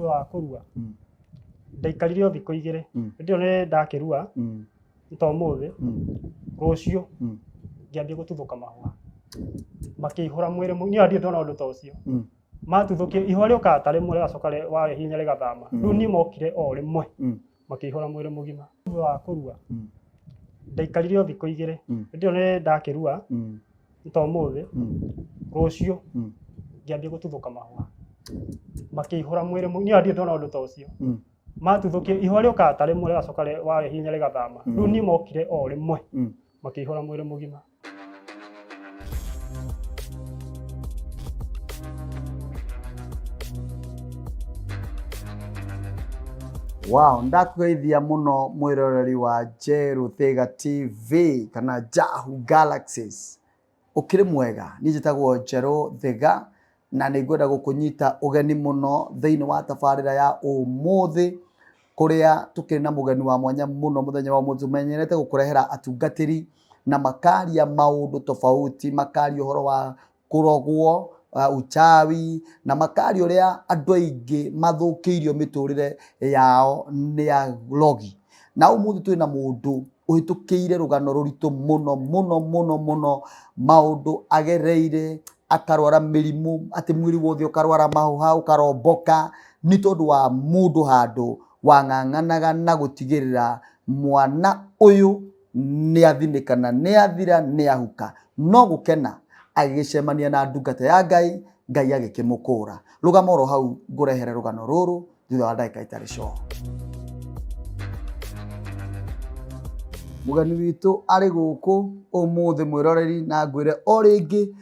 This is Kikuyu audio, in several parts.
Thutha wa kũrua ndaikarire o thikũ 2. Hĩndĩ ĩyo nĩ ndakĩrua nĩ ta ũmũthĩ, rũciũ ngĩambia gũtuthũka mahũa makĩihũra mwĩrĩ niĩ ona ndirĩ ndona ũndũ ta ũcio. Matuthũkire, ihũa rĩũkaga ta rĩmwe rĩgacoka warĩa hinya rĩgathama. Rĩu niĩ mokire o rĩmwe makĩihũra mwĩrĩ mũgima. Thutha wa kũrua ndaikarire o thikũ 2. Hĩndĩ ĩyo nĩ ndakĩrua nĩ ta ũmũthĩ, rũciũ ngĩambia gũtuthũka mahũa makĩihũra mwĩrĩ niĩ ona ndirĩ ndona ũndũ ta ũcio. Matuthũkire, ihũa rĩũkaga ta rĩmwe rĩgacoka warĩa hinya rĩgathama. Rĩu niĩ mokire o rĩmwe makĩihũra mwĩrĩ mũgima. Wow, ndakũgeithia mũno mwĩroreri wa Njerũ Thiga TV kana Jahu Galaxies. Ũkĩrĩ mwega, niĩ njĩtagwo Njerũ Thiga na nĩ ngwenda gũkũnyita ũgeni mũno thĩinĩ wa tabarĩra ya ũmũthĩ kũrĩa tũkĩrĩ na mũgeni wa mwanya mũno mũthenya wa ũmũthĩ. Tũmenyerete gũkũrehera atungatĩri na makaria maũndũ tofauti, makaria ũhoro wa kũrogwo, uchawi, na makaria ũrĩa andũ aingĩ mathũkĩirio mĩtũrĩre yao nĩ arogi. Na ũmũthĩ twĩ na mũndũ ũhĩtũkĩire rũgano rũritũ mũno mũno mũno mũno, maũndũ agereire, akarwara mĩrimũ, atĩ mwĩrĩ wothe ũkarwara mahũha, ũkaromboka, nĩ tondũ wa mũndũ handũ wang'ang'anaga na gũtigĩrĩra mwana ũyũ nĩ athinĩka na nĩ athira, nĩ ahuka. No gũkena agĩgĩcemania na ndungata ya Ngai, Ngai agĩkĩmũkũra. Rũgama oro hau ngũrehere rũgano rũrũ thutha wa ndagĩka itarĩ coho. Mũgeni witũ arĩ gũkũ ũmũthĩ mwĩroreri, na ngwĩre o rĩngĩ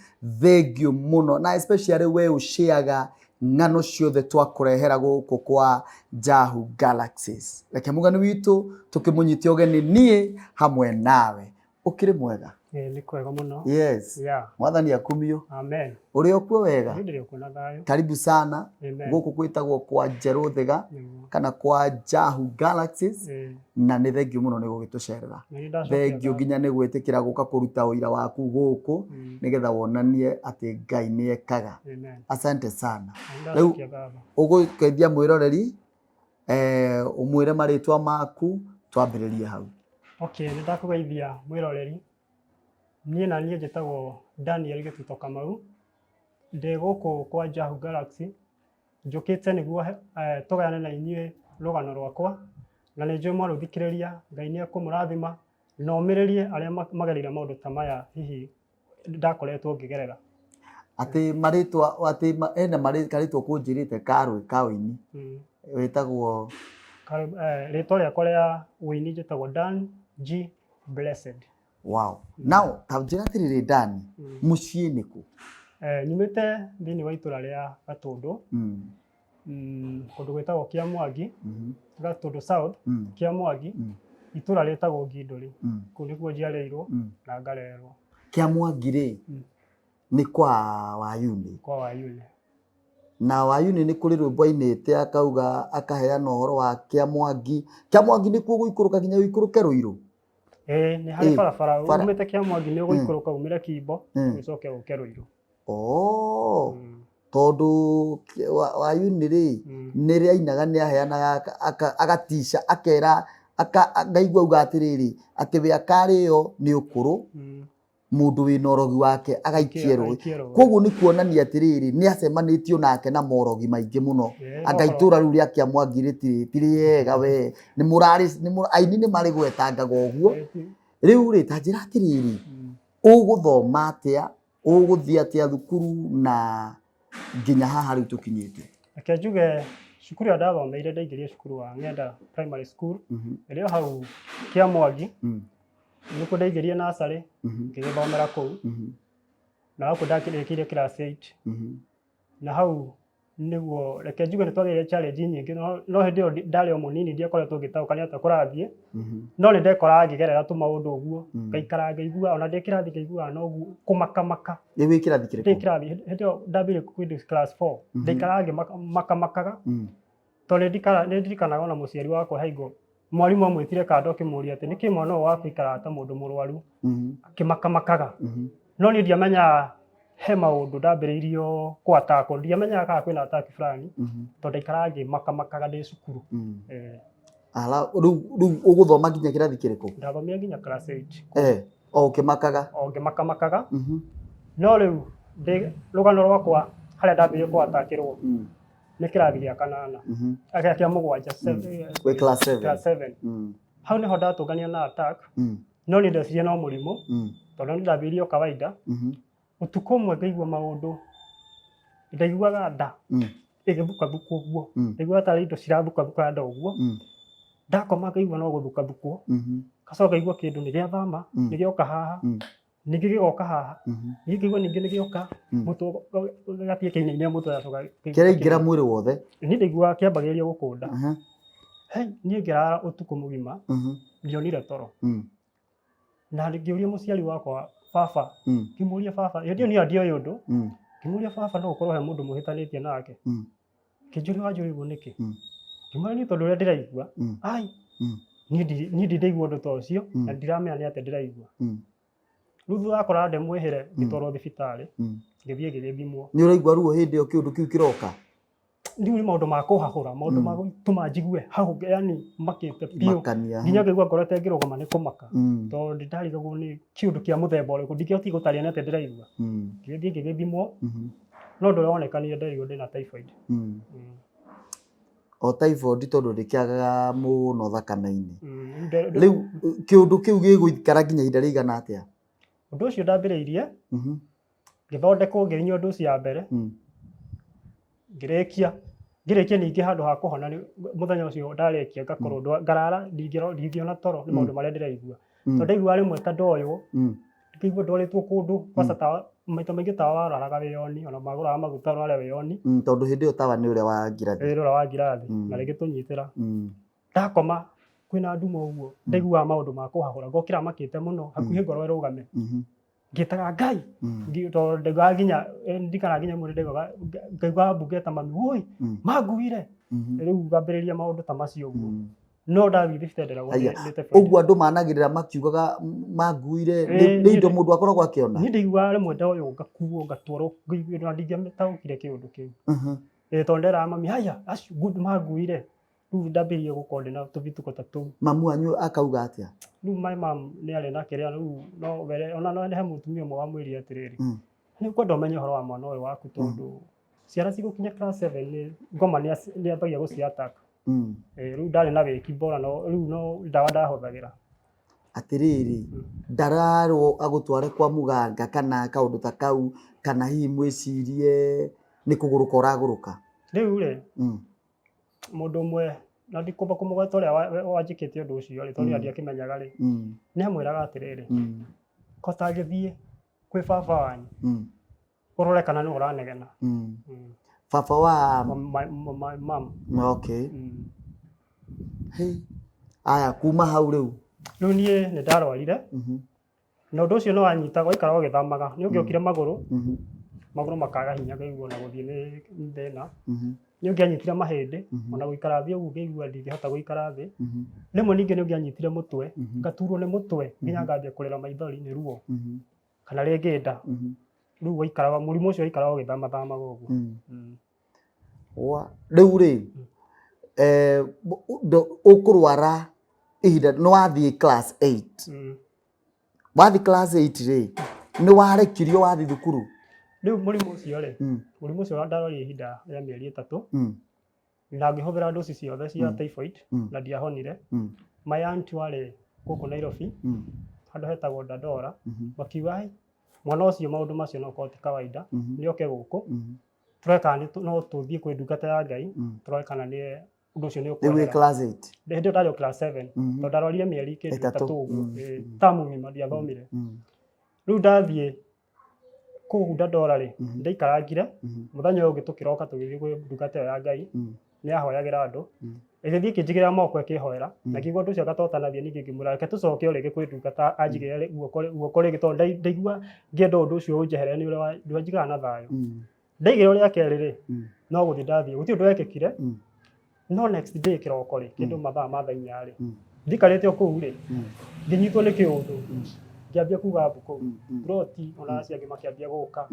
thengiũ mũno, na especially we ũshareaga ng'ano ciothe twakũrehera gũkũ kwa Jahu Galaxies. Reke mũgeni witũ tũkĩmũnyite ũgeni niĩ hamwe nawe. Ũkĩrĩ mwega? Ĩĩ nĩ kwega mũno. Yes. Yeah. Mwathani akumio. Amen. Ũrĩ o kuo wega? Niĩ ndĩrĩ o kuo na thayũ. Karibu sana. Amen. Gũkũ gwĩtagwo kwa Njerũ Thiga Nĩguo. kana kwa Jahu Galaxies. Ĩĩ. Na nĩ thengiũ mũno nĩ gũgĩtũcerera. Na nĩ ndacokia Thengiũ ngatho. nginya nĩ gwĩtĩkĩra gũka kũruta ũira waku gũkũ nĩgetha wonanie atĩ Ngai nĩ ekaga. Amen. Asante sana. Na nĩ Rĩu ndacokia ngatho. ũgũkeithia mwĩroreri ũmwĩre marĩtwa maku twambĩrĩrie hau. Okay, nĩ ndakũgeithia mwĩroreri. Niĩ na niĩ njĩtagwo Daniel Gĩtuto Kamau. Ndĩ gũkũ kwa Jahu Galaxy. Njũkĩte nĩguo tũgayane na inyuĩ rũgano rwakwa. Na nĩ njũĩ mwarũthikĩrĩria Ngai nĩ ekũmũrathima na ũmĩrĩrie arĩa magereire maũndũ ta maya hihi ndakoretwo ngĩgerera. Atĩ marĩtwa, atĩ hena karĩtwa ũkũnjĩrĩte ka ka ũini wĩtagwo? Rĩtwa rĩakwa rĩa ũini njĩtagwo Dan G Blessed. Wow. Now, ta njĩra atĩrĩrĩ Dan, mũciĩ nĩ kũ? Nyumĩte thĩinĩ wa itũra rĩa Gatũndũ, kũndũ gwĩtagwo Kĩamwangi, Gatũndũ South, Kĩamwangi, itũra rĩtagwo Ngindũri. Kũu nĩkuo njiarĩirwo na ngarererwo. Kĩamwangi rĩ, nĩ kwa Wayuni? Kwa Wayuni. Na Wayuni nĩ kũrĩ rwĩmbo ainĩte akauga akaheana ũhoro wa Kĩamwangi. Kĩamwangi nĩkuo gũikũrũka nginya ũikũrũke Rũirũ? Ĩĩ, nĩ harĩ barabara umĩte Kĩamwangi nĩ ũgũikũrũka umĩre Kimbo, ũcoke ũke Rũirũ. Oh, tondũ Wayuni rĩ, nĩ rĩ ainaga nĩ aheanaga agatica akera ngaigua auga atĩrĩrĩ, atĩ we akarĩo nĩ ũkũrũ, mũndũ wĩna ũrogi wake agaikie rũĩ. Koguo nĩ kuonania atĩrĩrĩ, nĩ acemanĩtio nake na morogi maingĩ mũno. Anga itũra rĩu rĩa Kĩamwangi rĩtirĩ ti rĩega we, nĩ mũrarĩ, aini nĩ marĩgwetangaga ũguo. Rĩu rĩ, ta njĩra atĩrĩrĩ, ũgũthoma atĩa, ũgũthiĩ atĩa thukuru na nginya haha rĩu tũkinyĩte? Reke njuge cukuru ĩrĩa ndathomeire ndaingĩrire cukuru wa Ng'enda Primary School, ĩrĩ o hau Kĩamwangi. Nĩkuo ndaingĩrire nursery, ngĩgĩthomera kũu. Na gũkũ ndakĩrĩkĩire class 8. Na hau nĩguo reke njuge nĩ twagĩire challenge nyingĩ, no hĩndĩ ĩyo ndarĩ o mũnini ndiakoretwo ngĩtaũka nĩ atĩa kũrathiĩ. No nĩ ndekoraga ngĩgerera tũmaũndũ ũguo, ngaikara ngaigua ona ndĩ kĩrathi ngaiguaga noguo kũmakamaka. Rĩu wĩ kĩrathi kĩrĩkũ? Ndĩ kĩrathi, hĩndĩ ĩyo ndambire kĩndũ class 4. Ndaikaraga ngĩmakamakaga. Tondũ nĩ ndirikanaga ona mũciari wakwa he hingo mwarimũ amwĩtire kando akĩmũria atĩ nĩkĩ mwana ũyũ waku aikaraga ta mũndũ mũrwaru akĩmakamakaga. No niĩ ndiamenyaga He maũndũ ndambĩrĩirio kũ attack, ndiamenyaga kana kwĩna attack fulani, tondũ ndaikaraga ngĩmakamakaga ndĩ cukuru. Ala, rĩu ũgũthoma nginya kĩrathi kĩrĩkũ? Ndathomire nginya class 8. O ũkĩmakaga? O ngĩmakamakaga. No rĩu ndĩ rũgano rwakwa harĩa ndambĩrĩirie kũ attackĩrwo nĩ kĩrathi gĩa kanana, kĩa mũgwanja, Wĩ class 7? Class 7. Hau nĩho ndatũnganire na attack, no niĩ ndeciria no mũrimũ, tondũ nĩ ndambĩrĩirie o kawaida. Ũtukũ ũmwe ngaigua maũndũ, ndaiguaga nda ĩgĩthukathukwo ũguo, ndaiguaga tarĩ indo cirathukathuka nda ũguo. Ndakoma ngaigua no gũthukathukwo, ngacoka ngaigua kĩndũ nĩ gĩathama, nĩ gĩoka haha, ningĩ gĩgoka haha, ningĩ ngaigua ningĩ nĩ gĩoka, mũtwe gĩgathiĩ kĩinainĩa mũtwe, gacoka. Kĩraingĩra mwĩrĩ wothe? Niĩ ndaiguaga kĩambagĩrĩria gũkũnda. Hei, niĩ ngĩrara ũtukũ mũgima, ndionire toro. Na ngĩũria mũciari wakwa, baba, ngĩmũria baba, hĩndĩ ĩyo niĩ ndioĩ ũndũ, ngĩmũria baba, no gũkorwo he mũndũ mũhĩtanĩtie nake? Kĩnjũria wanjũria ũguo nĩkĩ? Ngĩmwĩra niĩ tondũ ũrĩa ndĩraigua, ai, niĩ ndindaigua ũndũ ta ũcio, na ndiramenya nĩ atĩa ndĩraigua. Rĩu thutha wa kũrara ndĩmwĩhĩre, ngĩtwarwo thibitarĩ, ngĩthiĩ ngĩgĩthimwo. Nĩ ũraigua ruo hĩndĩ ĩyo kĩũndũ kĩu kĩroka? Rĩu nĩ maũndũ ma kũhahũra, maũndũ ma gũtũma njigue hau, yani makĩte biũ. Makania. Nginya ngaigua ngoro ĩtengĩrũgama nĩ kũmaka. Tondũ ndarigagwo nĩ kĩũndũ kĩa mũthemba ũrĩkũ, ndingĩhotire gũtarĩria nĩ atĩa ndĩraigua. Ngĩgĩthiĩ ngĩgĩthimwo, no ũndũ ũrĩa wonekanire nderirwo ndĩna typhoid. O typhoid tondũ ndĩkĩagaga mũno thakame-inĩ. Rĩu kĩũndũ kĩu gĩgũikara nginya ihinda rĩigana atĩa? Ũndũ ũcio ndambĩrĩirie, ngĩthondekwo, ngĩnyua ndoci ya mbere, ngĩrĩkia ningĩ handũ ha kũhona mũthenya ũcio ndarĩkia ngakorwo ngarara ndingĩona toro nĩ maũndũ marĩa ndĩraigua. Tondũ ndaiguaga rĩmwe ta ndoywo, ngaigua ndwarĩtwo kũndũ, kwanza tawa, maita maingĩ tawa wararaga wĩ on, ona magũraga maguta ũrare wĩ on. Tondũ hĩndĩ ĩyo tawa nĩ ũrĩa wa ngirathi. Ĩĩ, ũrĩa wa ngirathi, na rĩngĩ tũnyitĩra. Ndakoma kwĩna nduma ũguo, ndaiguaga maũndũ ma kũhahũra, ngokĩra makĩte mũno, hakuhĩ ngoro ĩrũgame. Ngĩtaga Ngai, tondũ ndaiguaga nginya, ndikana nginya mwĩrĩ ndaiguaga, ngaiguaga mbunge ta mami, woi, manguire. Rĩu ngambĩrĩria maũndũ ta macio ũguo. No ndathiĩ thibitarĩ nderagwo nĩ typhoid. Ũguo andũ managĩrĩra makiugaga manguire, nĩ indo mũndũ akoragwo akĩona? Niĩ ndaiguaga rĩmwe ndoywo ngakuo ngatwarwo, ngaigua na ndingĩataũkire kĩũndũ kĩu. Tondũ nderaga mami, haya, acio manguire. Rĩu ndambĩrĩirie gũkorwo ndĩna tũbituko ta tũu. Mamu wanyu akauga atĩa? Rĩu my mom nĩ arĩ na kĩrĩa rĩu no were, ona no he mũtumia ũmwe wamwĩrire atĩrĩrĩ, nĩ ũkwenda ũmenye ũhoro wa mwana ũyũ waku tondũ ciana cigũkinya class 7 nĩ ngoma nĩ ambagia gũci attack. Rĩu ndarĩ na wĩki bora, no rĩu no ndawa ndahũthagĩra. Atĩrĩrĩ, ndararwo agũtware kwa mũganga kana kaũndũ ta kau, kana hihi mwĩcirie nĩ kũgũrũka ũragũrũka? Rĩu rĩ, mũndũ ũmwe na ndikwamba kũmũgweta ũrĩa wanjĩkĩte ũndũ ũcio rĩ, tondũ niĩ ndiakĩmenyaga rĩ, nĩ amwĩraga atĩrĩrĩ, ko tangĩthiĩ kwĩ baba wanyu, ũrore kana nĩwe ũranegena. Baba wa My mom. Okay. Hey. Aya, kuma hau rĩu. Rĩu niĩ nĩ ndarwarire. Na ũndũ ũcio nĩ wanyitaga, waikaraga ũgĩthamaga. Nĩ ũngĩokire magũrũ, magũrũ makaga hinya ngaigua ona gũthiĩ nĩ thĩna. Nĩ ũngĩanyitire mahĩndĩ, ona gũikara thĩ ũguo ngaigua ndingĩhota gũikara thĩ. Rĩmwe ningĩ nĩ ũngĩanyitire mũtwe, ngaturwo nĩ mũtwe nginya ngambia kũrĩra maithori nĩ ruo. Kana rĩngĩ nda. Rĩu waikaraga, mũrimũ ũcio waikaraga ũgĩthamathamaga ũguo. Rĩu rĩ, ũkũrwara ihinda, nĩ wathiĩ class 8. Wathiĩ class 8 rĩ, nĩ warekirio wathiĩ thukuru? Rĩu mũrimũ ũcio rĩ, mũrimũ ũcio ndarwarire ihinda rĩa mĩeri 3. Na ngĩhũthĩra ndoci ciothe cia typhoid, na ndiahonire. My aunt warĩ gũkũ Nairobi, handũ hetagwo Dandora, makiuga, ai, mwana ũcio maũndũ macio no korwo ti kawaida, nĩ oke gũkũ, tũrore kana no tũthiĩ kwĩ ndungata ya Ngai, tũrore kana nĩ ũndũ ũcio nĩ Rĩu wĩ ũkwehera. class 8? Hĩndĩ ĩyo ndarĩ o class 7, tondũ ndarwarire mĩeri kĩndũ 3. 3 ũguo, tamu ng'ima ndiathomire. Rĩu ndathiĩ kũu Dandora rĩ, ndaikarangire, mũthenya ũyũ ũngĩ tũkĩroka tũgĩthiĩ kwĩ ndungata ĩyo ya Ngai, nĩ ahoyagĩra andũ. Ĩgĩthiĩ ĩkĩnjigĩrĩra moko ĩkĩhoera, na ngĩigua ũndũ ũcio gatotanathie, ningĩ ngĩmwĩra reke tũcoke o rĩngĩ kwĩ ndungata anjigĩrĩre guoko rĩngĩ, tondũ ndaigua ngĩenda ũndũ ũcio ũnjeherere nĩ ũrĩa ndwanjigaga na thayũ. Ndaigĩrĩrwo rĩa kerĩ rĩ, no gũthiĩ ndathiĩ, gũtirĩ ũndũ wekĩkire, no next day kĩroko rĩ, kĩndũ mathaa ma thaa 4 rĩ, ndikarĩte o kũu rĩ, ngĩnyitwo nĩ kĩũndũ, ngĩambia kuga mbu kũu, ploti ona acio angĩ makĩambia gũka.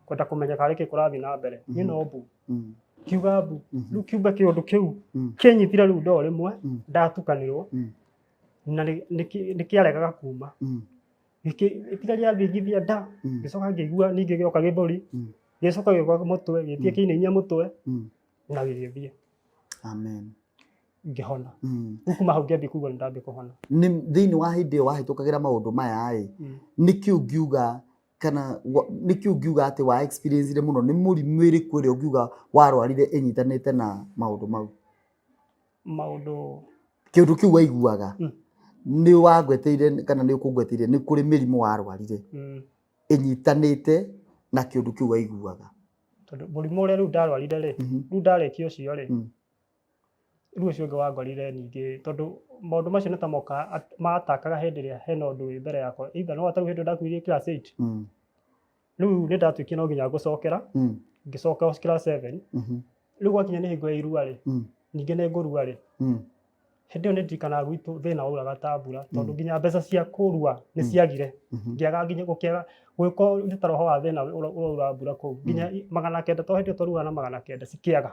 Kwenda kũmenya karĩ kĩ kũrathiĩ na mbere. Niĩ no mbu. Kiuga mbu. Rĩu kiumbe kĩũndũ kĩu kĩnyitire rĩu ndoo rĩmwe ndatukanĩrwo na nĩ kĩaregaga kuma. Gĩtiga gĩathingithia nda, gĩcoka ngĩigua ningĩ gĩoka gĩthũri, gĩcoka gĩũka mũtwe, gĩthiĩ kĩinainia mũtwe na gĩgĩthiĩ. Amen. Ngĩhona. Rĩu kuma hau ngĩambia kũigua nĩ ndambia kũhona. Nĩ thĩinĩ wa hĩndĩ ĩyo wahĩtũkagĩra maũndũ maya ĩ, nĩkĩ ũngiuga kana nĩkĩ ũngiuga atĩ wa experience mũno, nĩ mũrimũ ĩrĩkũ ĩrĩa ũngiuga warwarire ĩnyitanĩte na maũndũ mau? Maũndũ Kĩũndũ kĩu waiguaga nĩ wangweteire kana nĩ ũkũngweteire nĩ kũrĩ mĩrimũ warwarire ĩnyitanĩte na kĩũndũ kĩu waiguaga? Tondũ mũrimũ ũrĩa rĩu ndarwarire rĩ, rĩu ndarĩkia ũcio rĩ, rĩu ũcio ũngĩ wangorire ningĩ, tondũ maũndũ macio nĩ ta moka matakaga hĩndĩ ĩrĩa hena ũndũ wĩ mbere yakwa, either no tarĩu hĩndĩ ĩyo ndakuire class 8, rĩu nĩ ndatuĩkire no nginya ngũcokera, ngĩcoka class 7. Rĩu gwakinya nĩ hingo ya irua rĩ, ningĩ nĩ ngũrua rĩ, hĩndĩ ĩyo nĩ ndirikanaga gwitũ thĩna wauraga ta mbura, tondũ nginya mbeca cia kũrua nĩ ciagire, ngĩaga nginya gũkĩaga gũgĩkorwo nĩ ta roho wa thĩna ũraura mbura kũu, nginya 900, tondũ hĩndĩ ĩyo twaruaga na 900 cikĩaga,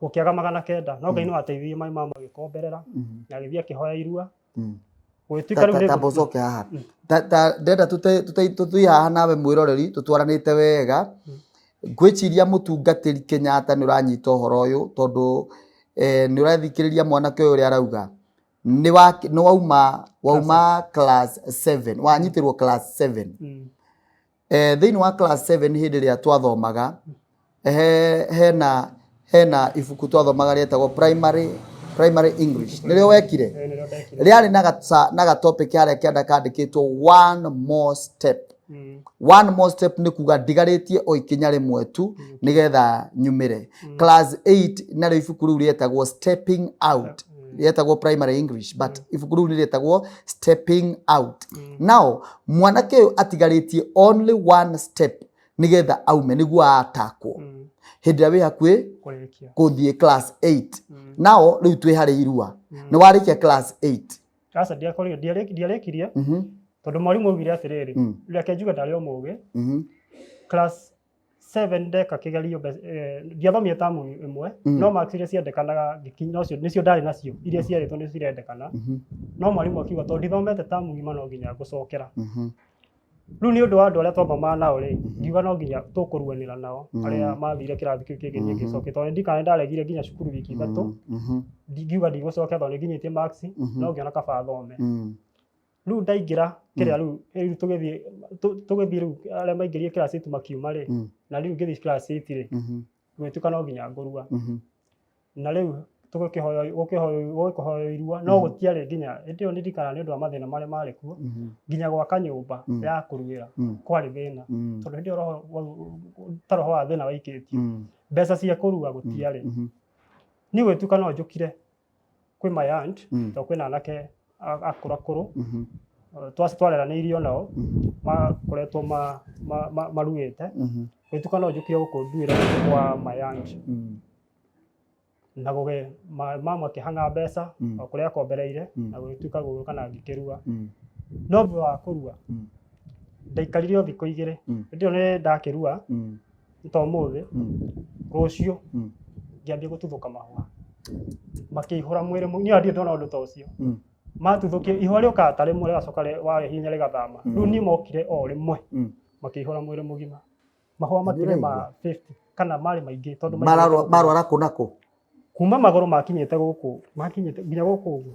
gũkĩaga 900, no Ngai nĩ wateithirie my mama agĩkomberera na agĩthiĩ akĩhoya irua, gũgĩtuĩka rĩu nĩ Tamba ũcoke haha. Ndenda tũthiĩ haha nawe mwĩroreri tũtwaranĩte wega. Ngwĩciria mũtungatĩri Kenyatta nĩ ũranyita ũhoro ũyũ, tondũ nĩ ũrathikĩrĩria mwanake ũyũ ũrĩa arauga. Nĩ wauma class 7, wanyitĩrwo class 7. Thĩinĩ wa class 7 hĩndĩ ĩrĩa twathomaga, hena ibuku twathomaga rĩetagwo primary English. Nĩrĩo wekire? Nĩrĩo ndekire. Rĩarĩ na ga topic harĩa kĩanda kandĩkĩtwo one more step. One more step nĩ kuga ndigarĩtie o ikinya rĩmwe tu nĩgetha nyumĩre. Class 8 narĩo ibuku rĩu rĩetagwo Stepping Out. Rĩetagwo primary English, but ibuku rĩu nĩ rĩetagwo Stepping Out. Now mwanake ũyũ atigarĩtie only one step nĩgetha aume nĩguo atakwo. Hĩndĩ ĩrĩa wĩ hakuhĩ kũrĩkia kũthiĩ class 8. Now rĩu twĩ harĩ irua. Nĩ warĩkia class 8. Aca, ndiakorire ndiarĩkirie, tondũ mwarimũ augire atĩrĩrĩ, reke njuge ndarĩ o mũgĩ. Class 7 ndeka kĩgerio, ndiathomire tamu ĩmwe, no marks iria ciendekanaga ngĩkinya nocio nĩcio ndarĩ nacio, iria cierĩtwo nĩ cirendekana, no mwarimũ akiuga tondũ ndithomete tamu ng'ima no nginya ngũcokera. Rĩu nĩ ũndũ wa andũ arĩa twathomaga nao rĩ, ngiuga no nginya tũkũruanĩra nao arĩa mathire kĩrathi kĩu kĩngĩ niĩ ngĩcokia, tondũ ndirikana nĩ ndaregire nginya cukuru wiki 3, ngiuga ndigũcokia tondũ nĩ nginyĩtie marks, no ngĩona kaba thome. Rĩu ndaingĩra kĩrĩa rĩu tũgĩthiĩ tũgĩthiĩ rĩu arĩa maingĩrire class 8 makiuma rĩ, na rĩu ngĩthiĩ class 8 rĩ, gũgĩtuĩka no nginya ngũrua. Na rĩu tũgĩkĩhoya gũkĩhoywo irua, no gũtiarĩ nginya hĩndĩ ĩyo ndirikana nĩ ũndũ wa mathĩna marĩa marĩ kuo, nginya gwaka nyũmba ya kũruĩra kwarĩ thĩna, tondũ hĩndĩ ĩyo roho ta roho wa thĩna waikĩtio, mbeca cia kũrua gũtiarĩ. Niĩ gũgĩtuĩka no njũkire kwĩ my aunt, tondũ kwĩna anake akũrũ akũrũ twareranĩirio nao makoretwo maruĩte, gũgĩtuĩka no njũkire gũkũ nduĩre kwa my aunt, na gũgĩ mama akĩhang'a mbeca o kũrĩa akombereire, na gũgĩtuĩka gũgĩũka na ngĩkĩrua. No thutha wa kũrua ndaikarire o thikũ 2. Hĩndĩ ĩyo nĩ ndakĩrua nĩ ta ũmũthĩ, rũciũ ngĩambia gũtuthũka mahũa makĩihũra mwĩrĩ. Niĩ ndirĩ ndona ũndũ ta ũcio. Matuthũkire, ihũa rĩũkaga ta rĩmwe rĩgacoka warĩ hinya rĩgathama. Rĩu niĩ mokire o rĩmwe makĩihũra mwĩrĩ mũgima mahũa, makĩrĩ ma 50 kana marĩ maingĩ tondũ maihũrĩte gũkũ. Marwara kũ na kũ? Kuma magũrũ makinyĩte gũkũ, makinyĩte nginya gũkũ ũguo.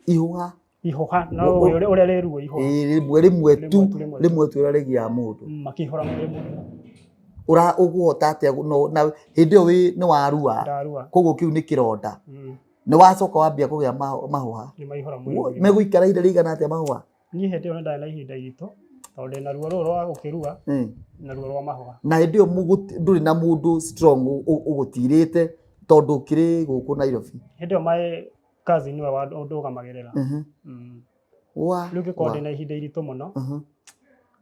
Ihũa? Ihũha na ũrĩa ũrĩa rĩruo ihũa. Ĩĩ, rĩmwe rĩmwe tu. Rĩmwe tu, rĩmwe tu. Rĩmwe tu ũrĩa rĩgiaga mũndũ. Makĩihũra mwĩrĩ mũgima. Ũra ũkũhota atĩa no na hĩndĩ ĩyo wĩ nĩ warua? Ndarua. Koguo kĩu nĩ kĩronda. Nĩ wacoka wambia kũgĩa mahũa. Nĩ maihũra mwĩrĩ mũgima. Megũikara ihinda rĩigana atĩa mahũa? Niĩ hĩndĩ ĩyo nĩ ndarĩ na ihinda iritũ tondũ ndĩna ruo rũrũ rwa gũkĩrua na ruo rwa mahũa. Na hĩndĩ ĩyo ndũrĩ na mũndũ strong ũgũtirĩte tondũ ũkĩrĩ gũkũ Nairobi? Hĩndĩ ĩyo my cousin nĩwe ũndũgamagĩrĩra. Rĩu ngĩkorwo ndĩna ihinda iritũ mũno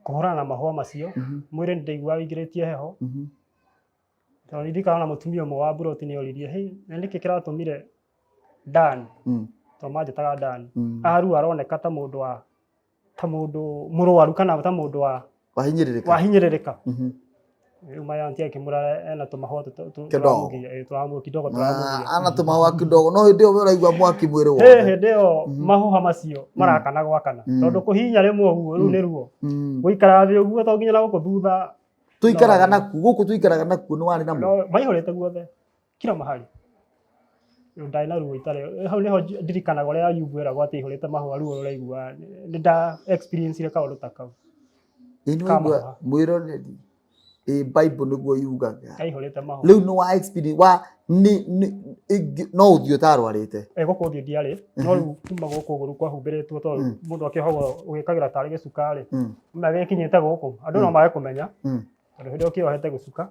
kũhũrana na mahũa macio, mwĩrĩ nĩ ndaiguaga wĩingĩrĩtie heho, tondũ ndirikana ona mũtumia ũmwe wa mburoti nĩ oririe, "Hey, na nĩkĩ kĩratũmire Dan?" Tondũ manjĩtaga Dan. Arua aroneka ta mũndũ wa ta mũndũ mũrwaru kana ta mũndũ wa Wahinyĩrĩrĩka. Wahinyĩrĩrĩka. Rĩu my auntie akĩmũra ena tũmahũa Kidogo. tũramũgia, tũramũ kidogo tũramũgia. Ana tũmahũa kidogo, no hĩndĩ ĩyo we ũraigua mwaki mwĩrĩ Hĩ, wothe. hĩndĩ ĩyo mahũha macio marakana gwakana, tondũ kũhihinya rĩmwe ũguo rĩu nĩ ruo, gũikara thĩ ũguo to nginya na gũkũ thutha. Tũikaraga nakuo gũkũ, tũikaraga nakuo, nĩ warĩ namo? No, maihũrĩte guothe kila mahali. Rĩu ndarĩ na ruo itarĩ hau, nĩho ndirikanaga ũrĩa Ayubu eragwo atĩ ihũrĩte mahũa, ruo rũraigua nĩ nda experience kaũndũ ta kau. Ĩ, nĩ Ka waigua mahũa. mwĩroreri, ĩ Bible nĩguo yugaga. Kaihũrĩte mahũa. Rĩu nĩ wa experience wa nĩ no ũthiũ ũtarwarĩte? Ĩ, gũkũ ũthiũ ndiarĩ, no rĩu kuma gũkũ ũguo rĩu kwahumbĩrĩtwo, tondũ mũndũ akĩohagwo ũgĩkagĩra tarĩ gĩcuka rĩ, na gĩkinyĩte gũkũ andũ no mage kũmenya, tondũ hĩndĩ ĩyo kĩohete gĩcuka,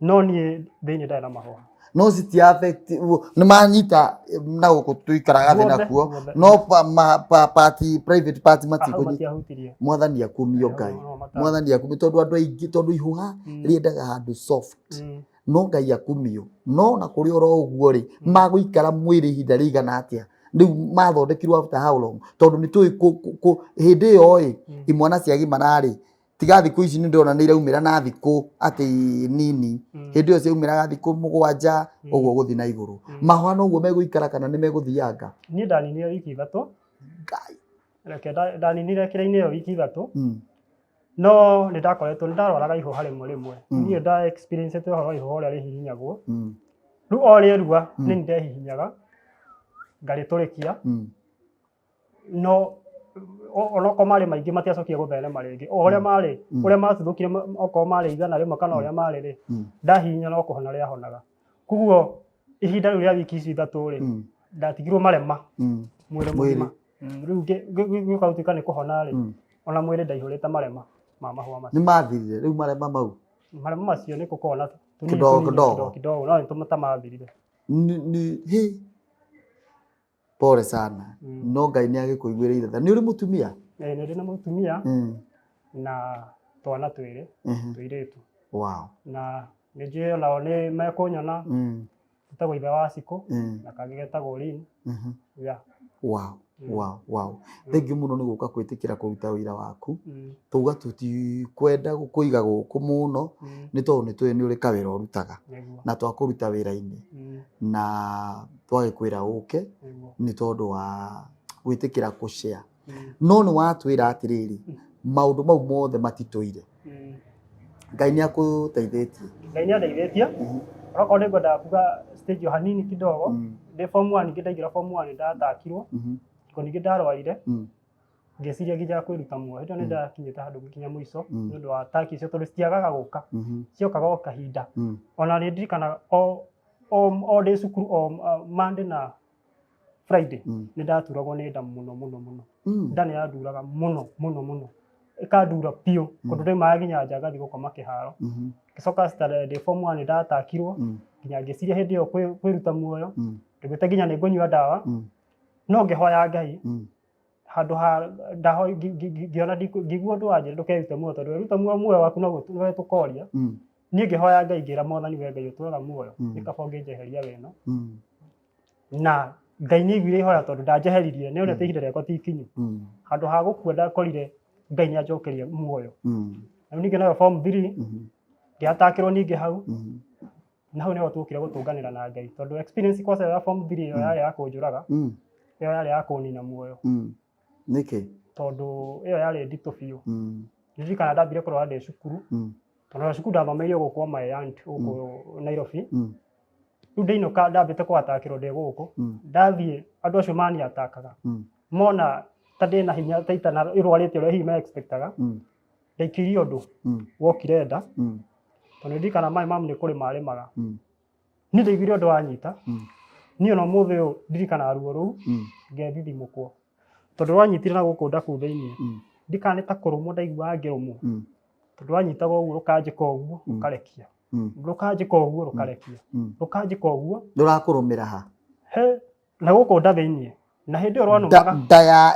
no niĩ thĩinĩ ndarĩ na mahũa. No citi affect, nĩ manyita na gũkũ tũikaraga thĩ Guothe, nakuo? Guothe. No pa, ma, pa, party, private party Hau matikũnyita? matiahutirie. Mwathani akumio. Hau Ngai. no mata- Mwathani akumio, tondũ andũ aingĩ, tondũ ihũha rĩendaga handũ soft. No Ngai akumio. No na kũrĩ oro ũguo rĩ, magũikara mwĩrĩ ihinda rĩigana atĩa? Rĩu mathondekirwo after how long? Tondũ nĩ tũĩ hĩndĩ ĩyo ĩ imwana ciagimara rĩ, tiga thikũ ici nĩ ndĩrona nĩ iraumĩra na thikũ atĩ nini. Hĩndĩ ĩyo ciaumĩraga thikũ 7 ũguo gũthiĩ na igũrũ. Mahũa noguo megũikara kana nĩ megũthianga? Niĩ ndaninire wiki 3. Ngai. Reke ndaninire kĩrĩa-inĩ ĩyo wiki 3. No nĩ ndakoretwo nĩ ndarwaraga ihũha rĩmwe rĩmwe. Niĩ nda experience ũhoro wa ihũha ũrĩa rĩhihinyagwo. Rĩu o rĩerua nĩ ndehihinyaga ngarĩtũrĩkia. No onokorwo marĩ maingĩ, matiacokire gũtherema rĩngĩ o ũrĩa marĩ, ũrĩa matuthũkire. Okorwo marĩ 100 kana ũrĩa marĩ rĩ, ndahihinya no kũhona rĩahonaga. Koguo ihinda rĩu rĩa wiki ici 3 rĩ, ndatigirwo marema mwĩrĩ Mwĩrĩ. mũgima. Rĩu gĩũka gũtuĩka nĩ kũhona rĩ, ona mwĩrĩ ndaihũrĩte marema ma mahũa macio. Nĩ mathirire rĩu marema mau? Marema macio nĩ kũkona tũnini Kidogo, tũnini, kidogo. Kidogo kidogo, no nĩ ta mathirire. Nĩ he pole sana. No Ngai nĩ agĩkũiguĩrĩire tha. Nĩ ũrĩ mũtumia? Eh, nĩ ndĩ na mũtumia na twana twĩrĩ tũirĩtu. Na nĩ njũĩ onao nĩ mekũnyona. Etagwo ithe wa Cikũ na kangĩ getagwo Lynn. Yeah. Wow, thank you mũno nĩ gũka gwĩtĩkĩra kũruta wĩra waku. Tauga tũtikwenda gũkũiga gũkũ mũno, nĩ tondũ nĩ tũĩ nĩ ũrĩ kawĩra ũrutaga na twakũruta wĩra-inĩ na twagĩkwĩra ũke nĩ tondũ wa gwĩtĩkĩra kũ-share. No nĩ watwĩra atĩrĩrĩ, maũndũ mau mothe matitũire. Ngai nĩ akũteithĩtie. Ngai nĩ andeithĩtie. Onokorwo nĩ ngwendaga kuga stage o hanini kidogo. Ndĩ form 1, ningĩ ndaingĩra form 1 ndatakirwo. Ko ningĩ ndarwarire, ngĩciria nginya kwĩruta muoyo. Hĩndĩ ĩyo nĩ ndakinyĩte handũ nginya mũico nĩ ũndũ wa ataki icio, tondũ citiagaga gũka, ciokaga o kahinda. Ona nĩ ndirikanaga o ndĩ cukuru, o Monday na Friday, nĩ ndaturagwo nĩ nda mũno mũno mũno. Nda nĩ yanduraga mũno mũno mũno, ĩkandura biũ kũndũ ndaumaga nginya nja ngathiĩ gũkoma kĩharo. Ngĩcoka standard ndĩ form 1 ndatakirwo, nginya ngĩciria hĩndĩ ĩyo kwĩruta muoyo, ndaiguĩte nginya nĩ ngũnyua ndawa. No ngĩhoya Ngai handũ ha ndaho ngĩona ngĩigua ũndũ wanjĩra, "Ndũkerute muoyo, tondũ weruta muoyo, muoyo waku no nowe tũkoria." Niĩ ngĩhoya Ngai, ngĩra Mwathani, "We Ngai ũtũraga muoyo, nĩ kaba ũngĩnjeheria wĩno." Na Ngai nĩ aiguire ihoya, tondũ ndanjeheririe, nĩ onete ihinda rĩakwa ti ikinyu. Handũ ha gũkua, ndakorire Ngai nĩ anjokeria muoyo. Rĩu ningĩ nayo form 3 ngĩatakĩrwo ningĩ hau. Na hau nĩho tuokire gũtũnganĩra na Ngai, tondũ experience kwanza ya form 3 ĩyo yarĩ ya kũnjũraga. Ĩyo yarĩ ya kũnina muoyo. Nĩkĩ? Tondũ ĩyo yarĩ nditũ biũ. Ndirikana ndambire kũrwara ndĩ cukuru, tondũ cukuru ndathomeire gũkũ kwa my aunt gũkũ Nairobi. Rĩu ndĩinũka, ndambĩte kũatakĩrwo ndĩ gũkũ. Ndathiĩ, andũ acio maniatakaga mona ta ndĩna hinya ta itana ĩrwarĩte ũrĩa hihi me expectaga. Ndaikirie ũndũ wokire nda, tondũ ndirikana my mom nĩ kũrĩma arĩmaga. Niĩ ndaiguire ũndũ wanyita. Niĩ ona ũmũthĩ ũyũ ndirikanaga ruo rũu, ngethithimũkwo, tondũ rwanyitire na gũkũ nda kũu thĩiniĩ. Ndikana nĩ ta kũrũmwo ndaiguaga ngĩrũmwo, tondũ rwanyitaga ũguo, rũkanjĩka ũguo, rũkarekia, rũkanjĩka ũguo, rũkarekia, rũkanjĩka ũguo. Rũrakũrũmĩra ha? He na gũkũ nda thĩiniĩ, na hĩndĩ ĩyo rwanũmaga.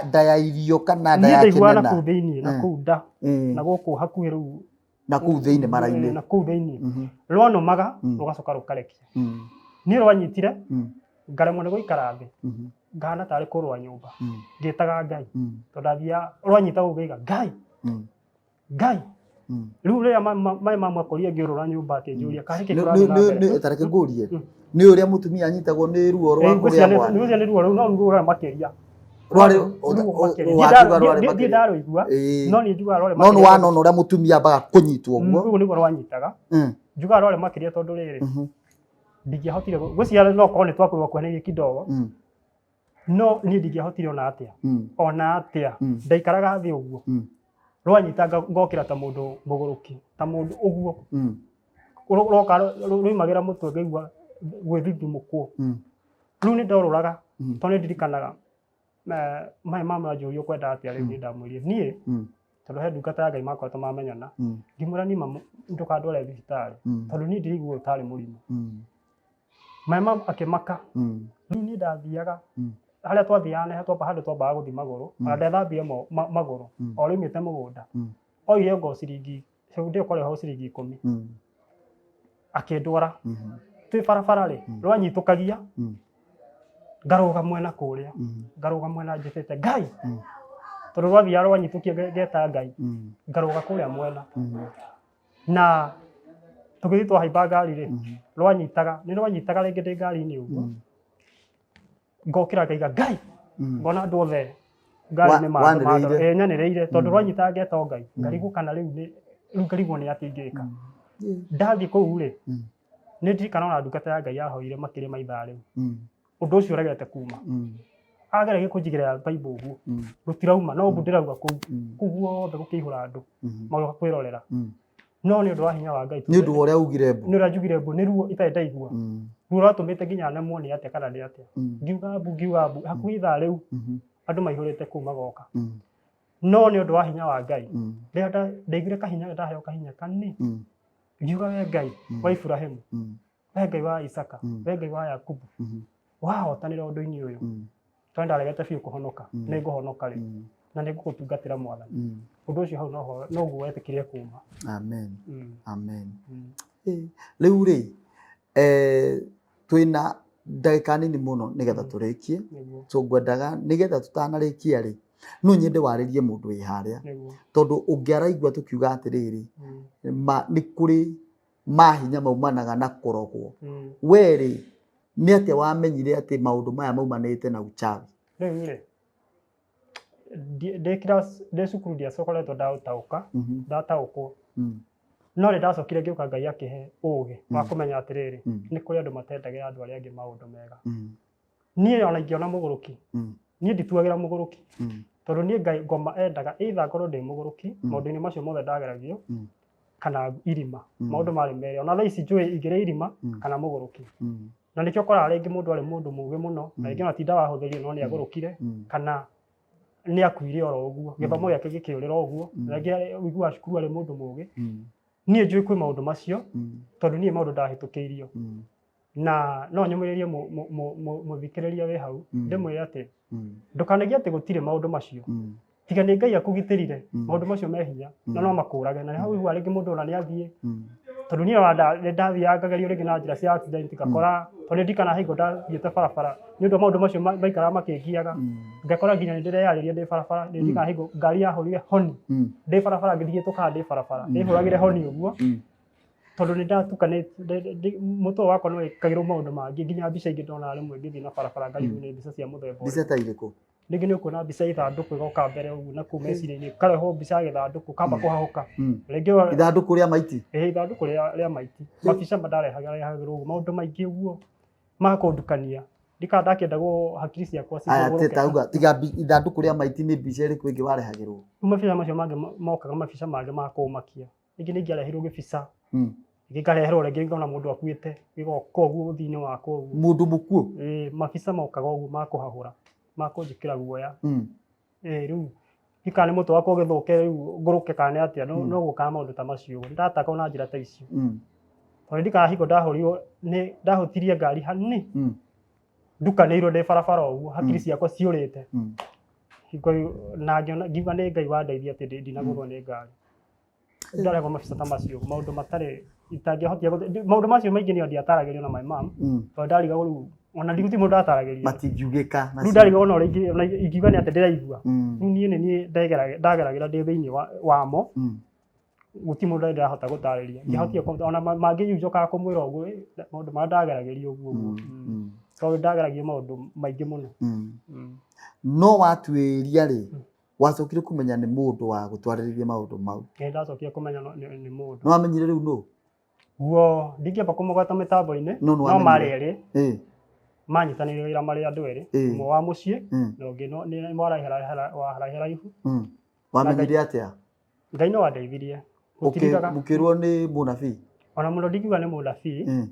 Nda ya irio kana nda Niĩ ya ndaiguaga na kĩnena? kũu thĩiniĩ, na kũu nda, na gũkũ hakuhĩ rĩu. Na kũu thĩinĩ mara-inĩ? Na kũu thĩiniĩ. Rwanũmaga, rũgacoka rũkarekia. Niĩ rwanyitire, ngaremwo nĩ gũikara thĩ, ngahana tarĩ kũrũa nyũmba, ngĩtaga Ngai, tondũ ndathiaga rwanyita ũguo ngaiga, "Ngai, Ngai." Rĩu rĩrĩa maĩ mamwakorire ngĩũrũra nyũmba akĩnjũria karĩ kĩ kũrathiĩ na mbere. Ta reke ngũrie, nĩ ũrĩa mũtumia anyitagwo nĩ ruo rwa kũrĩa mwana? Nĩ ũcio, nĩ ruo rũu, no ruo rũrĩa makĩria. Rwarĩ Ruo makĩria. Wakiuga rwarĩ Niĩ makĩria. ndarũigua, no niĩ njugaga rwarĩ No nĩ makĩria. wanona ũrĩa mũtumia ambaga kũnyitwo ũguo? Rũu nĩguo rwanyitaga. Njugaga rwarĩ makĩria tondũ rĩrĩ, ndingĩahotire ngwĩciria no korwo nĩ twakorwo kuhanĩrĩirie kidogo, no niĩ ndingĩahotire ona atĩa, ona atĩa. Ndaikaraga thĩ ũguo, rwanyita ngokĩra ta mũndũ mũgũrũki, ta mũndũ ũguo roka ruimagĩra mũtwe, ngaigua gwĩthithimũkwo. Rĩu nĩ ndorũraga, tondũ nĩ ndirikanaga maĩ ma manjũria ũkwenda atĩa. Rĩu nĩ ndamwĩrire niĩ, tondũ he ndungata ya Ngai makoretwo mamenyana, ngĩmwĩra niĩ mamu ndũkandware thibitarĩ, tondũ niĩ ndiraigua ũyũ tarĩ mũrimũ. Maĩ ma akĩmaka. Rĩu niĩ ndathiaga harĩa twathiaga nĩ twamba handũ twambaga gũthiĩ magũrũ, ona ndethambire magũrũ o rĩumĩte mũgũnda. Oire ngo ciringi hĩndĩ ĩyo kwarĩ ho ciringi 10, akĩndwara. Twĩ barabara rĩ, rwanyitũkagia ngarũga mwena kũrĩa, ngarũga mwena njĩtĩte Ngai, tondũ rwathiaga rwanyitũkia ngeta Ngai, ngarũga kũrĩa mwena. Na tũgĩthiĩ twahaimba ngari rĩ, rwanyitaga nĩ rwanyitaga rĩngĩ ndĩ ngari-inĩ ũguo, ngokĩra ngaiga Ngai, ngona andũ othe ngari-inĩ Wanĩrĩire. Nyanĩrĩire tondũ rwanyitaga ngeta o Ngai, ngarigwo kana rĩu nĩ rĩu ngarigwo nĩ atĩa ingĩka. Ndathiĩ kũu rĩ, nĩ ndirikana ona ndungata ya Ngai yahoire makĩria ma ithaa rĩu, ũndũ ũcio ũregete kuma. Ageragia kũnjigĩrĩra Bible ũguo, rũtirauma, no mbu ndĩrauga kũu. Kũu guothe gũkĩihũra andũ magoka kwĩrorera, no nĩ ũndũ wa hinya wa Ngai. Nĩ ũndũ wa ũrĩa ugire mbu. Nĩ ũrĩa njugire mbu, nĩ ruo itarĩ ndaigua, ruo rwatũmĩte nginya nemwo nĩ atĩa kana nĩ atĩa. Ngiuga mbu, ngiuga mbu hakuhĩ ithaa rĩu, andũ maihũrĩte kũu magoka, no nĩ ũndũ wa hinya wa Ngai, rĩrĩa ndaiguire kahinya, ndaheo kahinya kanini, ngiuga, "We Ngai wa Iburahĩmu, we Ngai wa Isaka, we Ngai wa Yakubu, wahotanĩra ũndũ-inĩ ũyũ, tondũ ndaregete biũ kũhonoka, nĩ ngũhonoka rĩu na nĩ ngũgũtungatĩra Mwathani." Ũndũ ũcio hau noho noguo wetĩkirie kuma. Amen. Amen. Rĩu rĩ, twĩna ndagĩka nini mũno nĩgetha tũrĩkie. So ngwendaga nĩgetha tũtanarĩkia rĩ, no nyende warĩrie mũndũ wĩ harĩa, tondũ ũngĩ araigua tũkiuga atĩrĩrĩ, ma nĩ kũrĩ mahinya maumanaga na kũrogwo. We rĩ, nĩ atĩa wamenyire atĩ maũndũ maya maumanĩte na uchawi? Rĩu rĩ, ndĩ class, ndĩ cukuru, ndiacokoretwo ndaũtaũka, ndataũkwo, no nĩ ndacokire ngĩũka Ngai akĩhe ũgĩ wa kũmenya atĩrĩrĩ, nĩ kũrĩ andũ matendagĩra andũ arĩa angĩ maũndũ mega. Niĩ ona ingĩona mũgũrũki, niĩ ndituagĩra mũgũrũki, tondũ niĩ Ngai ngoma endaga either ngorwo ndĩ mũgũrũki maũndũ-inĩ macio mothe ndageragio, kana irima. Maũndũ marĩ merĩ, ona thaa ici njũĩ ingĩrĩ irima kana mũgũrũki. Na nĩkĩo ũkoraga rĩngĩ mũndũ arĩ mũndũ mũũgĩ mũno, na rĩngĩ ona ti ndawa ahũthĩrire, no nĩ agũrũkire kana nĩ akuire oro ũguo, gĩthomo gĩake gĩkĩũrĩra ũguo. Na rĩngĩ ũiguaga cukuru arĩ mũndũ mũũgĩ. Niĩ njũĩ kwĩ maũndũ macio, tondũ niĩ maũndũ ndahĩtũkĩirio, na no nyũmĩrĩrie mũthikĩrĩria wĩ hau, ndĩmwĩre atĩ ndũkanagie atĩ gũtirĩ maũndũ macio. Tiga nĩ Ngai akũgitĩrire, maũndũ macio me hinya na no makũrage. Na hau ũiguaga rĩngĩ mũndũ ona nĩ athiĩ, tondũ niĩ ona nĩ ndathiaga ngagerio rĩngĩ na njĩra cia accident, ngakora, tondũ nĩ ndirikana hingo ndathiĩte barabara nĩ ũndũ wa maũndũ macio maikaraga makĩngiaga, ngakora nginya nĩ ndĩreyarĩria ndĩ barabara. Nĩ ndirikana hingo ngari yahũrire honi ndĩ barabara, ngĩthiĩ tũkaa ndĩ barabara, ĩhũragĩre honi ũguo, tondũ nĩ ndatukanĩte mũtwe wakwa, nĩ wekagĩrwo maũndũ mangĩ, nginya mbica ingĩ ndonaga rĩmwe ngĩthiĩ na barabara, ngarigwo nĩ mbica cia mũthemba ũrĩkũ. Mbica ta irĩkũ? Rĩngĩ nĩ ũkuona mbica ya ithandũkũ ĩgoka mbere ũguo, na kũu meciria-inĩ karehwo mbica ya gĩthandũkũ kamba kũhahũka rĩngĩ Ithandũkũ rĩa maiti? Ĩĩ, ithandũkũ rĩa maiti. Mabica ndarehagĩra rehagĩrwo ũguo, maũndũ maingĩ ũguo ma kũndukania, ndikana ndakĩenda hakiri ciakwa Aya, cigũrũke. Tauga tiga ithandũkũ rĩa maiti, nĩ mbica ĩrĩkũ ĩngĩ warehagĩrwo? Rĩu mabica macio mangĩ mokaga, mabica mangĩ ma kũmakia, rĩngĩ nĩ ingĩareheirwo gĩbica, gĩkareherwo rĩngĩ ngona mũndũ akuĩte, gĩgoka ũguo ũthiũ-inĩ wakwa ũguo. Mũndũ mũkuũ? Ĩĩ, mabica mokaga ũguo ma kũhahũra, ma kũnjĩkĩra guoya. Ĩĩ, rĩu ndikana nĩ mũtwe wakwa ũgĩthũke rĩu ngũrũke kana nĩ atĩa, no no gũkaga maũndũ ta macio ũguo ndataka na njĩra ta icio, tondũ ndikana hingo ndahũrirwo nĩ ndahũtirie ngari hanini, ndukanĩirwo ndĩ barabara ũguo, hakiri ciakwa ciũrĩte. Hingo ĩyo na ngĩona, ngiuga nĩ Ngai wandeithia atĩ ndinagũthwo nĩ ngari. Ndarehwo mabica ta macio, maũndũ matarĩ itangĩahotire maũndũ macio maingĩ nĩo ndiataragĩrio na my mom, tondũ ndarigagwo rĩu ona ndigũtirĩ mũndũ ndataragĩria. Matingiugĩka. Rĩu ndarigagwo ona ũrĩa ona ingiuga nĩ atĩa ndĩraigua. Rĩu niĩ nĩ niĩ ndageragĩra ndĩ thĩinĩ wamo. Gũtirĩ mũndũ ndĩrahota gũtarĩria. Ndiahotire ona mangĩ rĩu njokaga kũmwĩra ũguo, "Ĩ, maũndũ marĩa ndageragĩrio ũguo ũguo." Tondũ ndageragio maũndũ maingĩ mũno. No watuĩria rĩ, wacokire kũmenya nĩ mũndũ wa gũtwarĩrĩria maũndũ mau? Nĩ ndacokire kũmenya nĩ mũndũ. Nĩ wamenyire rĩu nũ? Guo ndingĩamba kũmũgweta mĩtambo-inĩ, No nĩ no wamenyire. marĩ erĩ manyitanĩire wĩra marĩ andũ erĩ, ũmwe wa mũciĩ na ũngĩ nĩ wa haraihu. Wamenyire atĩa? Ngai no andeithirie. Gũtirigaga. Mũkĩrwo nĩ mũnabii? Ona mũno ndingiuga nĩ mũnabii.